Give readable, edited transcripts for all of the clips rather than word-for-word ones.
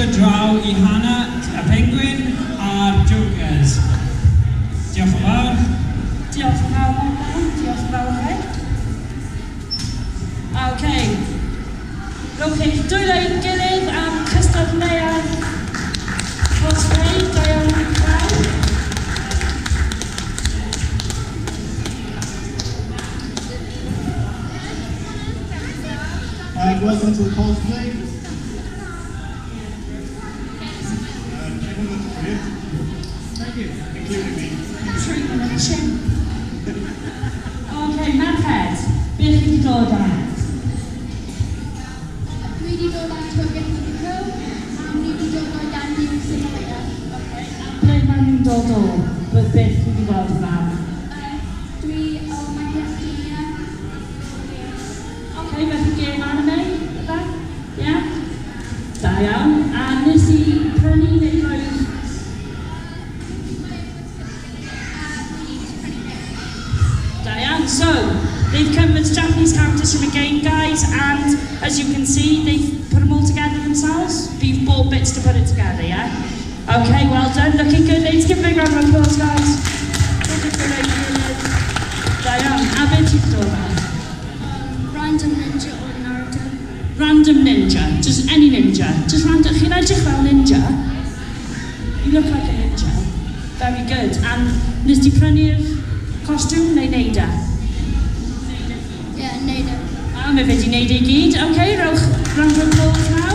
dod draw i Hannah, y Penguin a'r Jokers. Diolch yn fawr. Diolch yn fawr, Morgan. Diolch yn fawr chi. OK. Rhowch eich dwylo i'ch gilydd am cystadleuaeth cosplay. Da iawn i pawb. Welcome to the cosplay. Everyone looks great. Thank you, including me. Treatment of a chimp. OK, merched, beth chi wedi dod â? Dwi wedi dod â Togepi the Crow, a ni wedi dod â Ganyu Simulator. Ble maen nhw'n dod o? Beth chi wedi weld hwnna? Dwi o My Hero Academia. OK, felly gêm anime, yfe? Ie? Yeah? Da iawn. A nes i prynu neu rhoi? A dwi wedi prynu Da iawn. So, they've come as Japanese characters from a game, guys, and as you can see, they've put them all together themselves. But you've bought bits to put it together, yeah? Okay, well done. Looking good. Ladies, give a big round of applause, guys. Looking good, ladies. Da iawn. A beth ti'n dod â? Random Ninja o Naruto. Random ninja. Just any ninja. Just random. Chi'n edrych fel ninja? You look like a ninja. Very good. And nes ti prynu'r costiwm neu neud e? Ie, neud e. A mae fe wedi neud ei gyd. OK, rowch round of applause now.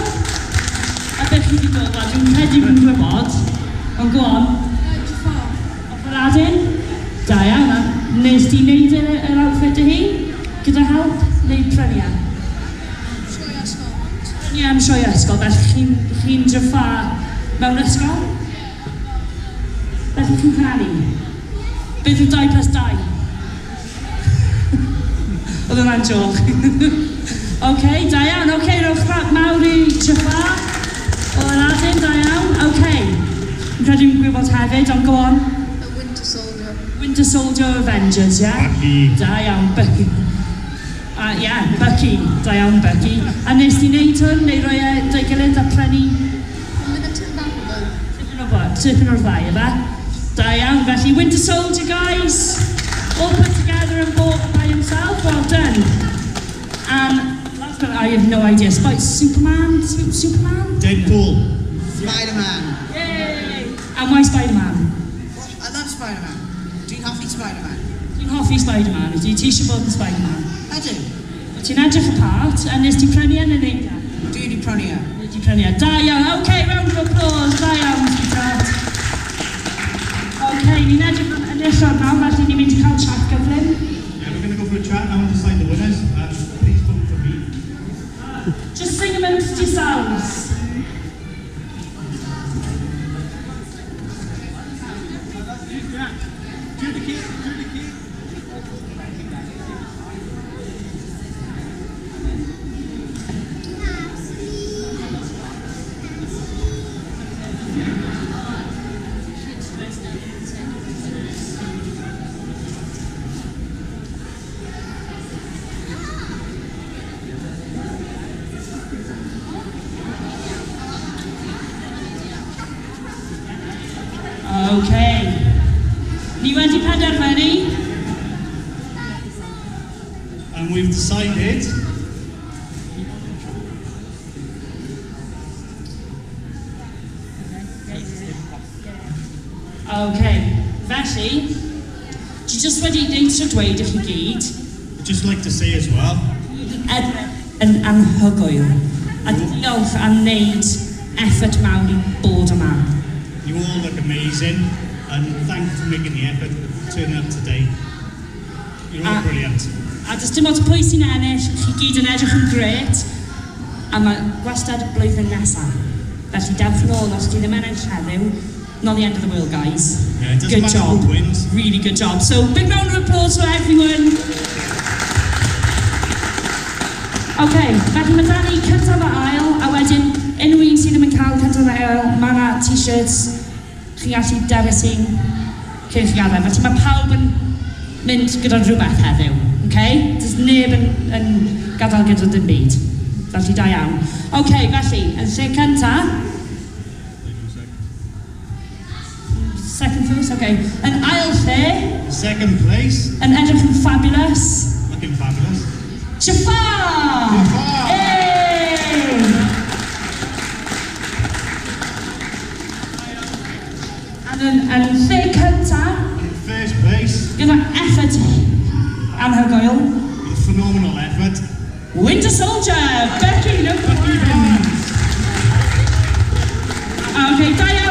A beth chi wedi dod â? Dwi'n credu fi'n gwybod. Ond go on. Jafar. Aladdin? Da iawn. A nes ti neud yr outfit dy hun? Gyda help? Neu prynu e? Sioe ysgol. Prynu am sioe ysgol, felly chi'n Jafar mewn ysgol? Felly chi'n canu? Beth yw 2 plus 2? Oedd hwnna'n joc. OK, da iawn. OK, rowch clap mawr i Jafar. O Aladdin, da iawn. OK. Fi'n credu fi'n gwybod hefyd, ond go on. The Winter Soldier. Winter Soldier Avengers, yeah? Bucky. Da iawn, Bucky. Yeah, Bucky. Da iawn, Bucky. A nes ti wneud hwn, neu roi e 'da'i gilydd a prynu? Ond bydd tipyn bach o both. Tipyn o both, tipyn o'r ddau, ife? Da iawn, felly Winter Soldier, guys. All put together and bought by himself. Well done. And last but I have no idea. Spike Superman? Superman? Deadpool. Spider-Man. Yay! And why Spider-Man? I love Spider-Man. Dwi'n hoffi Spider-Man. Dwi'n hoffi Spider-Man. Ydy ti eisiau bod yn Spider-Man? Ydw. Wyt ti'n edrych y part, a nes ti prynu e neu neud e? Dwi wedi prynu e. Nes ti prynu e. Da iawn. OK, round of applause. Da iawn, sweetheart. OK, ni'n edrych am enillwr nawr, felly ni'n mynd i cael chat gyflym. Yeah, we're going to go for a chat now and decide the winners. And please vote for me. Just sing amongst yourselves. Do the key, do the key. OK. Ni wedi penderfynu. And we've decided OK. Felly, dwi jyst wedi eisiau dweud i chi gyd, I'd just like to say as well, edrych yn anhygoel. A diolch am wneud effort mawr i bod yma. You all look amazing, and thank you for making the effort to turn up today. You're all brilliant. A does dim ots pwy sy'n ennill, chi gyd yn edrych yn grêt, a mae gwastad blwyddyn nesaf. Felly dewch nôl os ti ddim yn ennill heddiw. Not the end of the world, guys. Yeah, it doesn't Good matter job. who wins. Really good job. So, big round of applause for everyone. OK, felly mae da ni cyntaf a ail, a wedyn unrhyw un sydd ddim yn cael cyntaf a ail, mae yna t-shirts chi'n gallu dewis un cyn chi gadael. Felly mae pawb yn mynd gyda rhywbeth heddiw. Okay? Does neb yn gadael gyda dim byd. Felly da iawn. OK, felly, yn lle cyntaf, Second first, okay. Yn ail lle, Second place, yn edrych yn fabulous, looking fabulous. Jafar! Jafar! Hey! And yn lle cynta, In first place, gyda effort anhygoel, with phenomenal effort, Winter Soldier, Becky, no Becky problem. Barnes. Okay, da.